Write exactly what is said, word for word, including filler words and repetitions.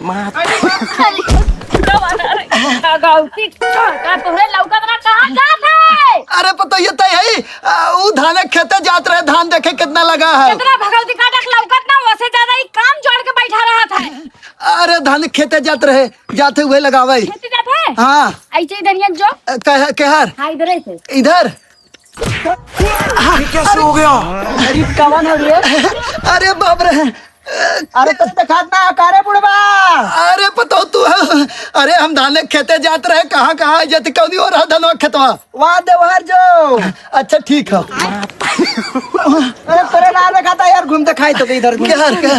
अरे, का बात है? अरे, का गलती का, का तोहरे लौकत ना, कहाँ जात है? अरे पतोहिया, तय है, आ, ऊ धाने खेते जात रहे, धान देखे कितना लगा है। कितना भगवती का डक लौकत ना, वसे ज्यादा ही काम जोड़ के बैठा रहत है। अरे धान खेते जात रहे, जाते हुए लगावे। खेते जात है? हाँ। ऐसे इधर ये जो अ, कह-, केहर? हाँ, इधर ही थे। इधर? ये कैसे हो गया? अरे कवन हो रे? अरे बाप रे। अरे तो देखात ना का रे बुढ़बा? अरे पतोह तू है। अरे हम धाने खेते जात रहे, कहाँ कहाँ है जति कौनी हो रहा धनवा खेतवा। वाह देवहर जो। अच्छा ठीक है। अरे तोरे ना देखाता यार, घूमते खाई तो इधर घूम। केहर का?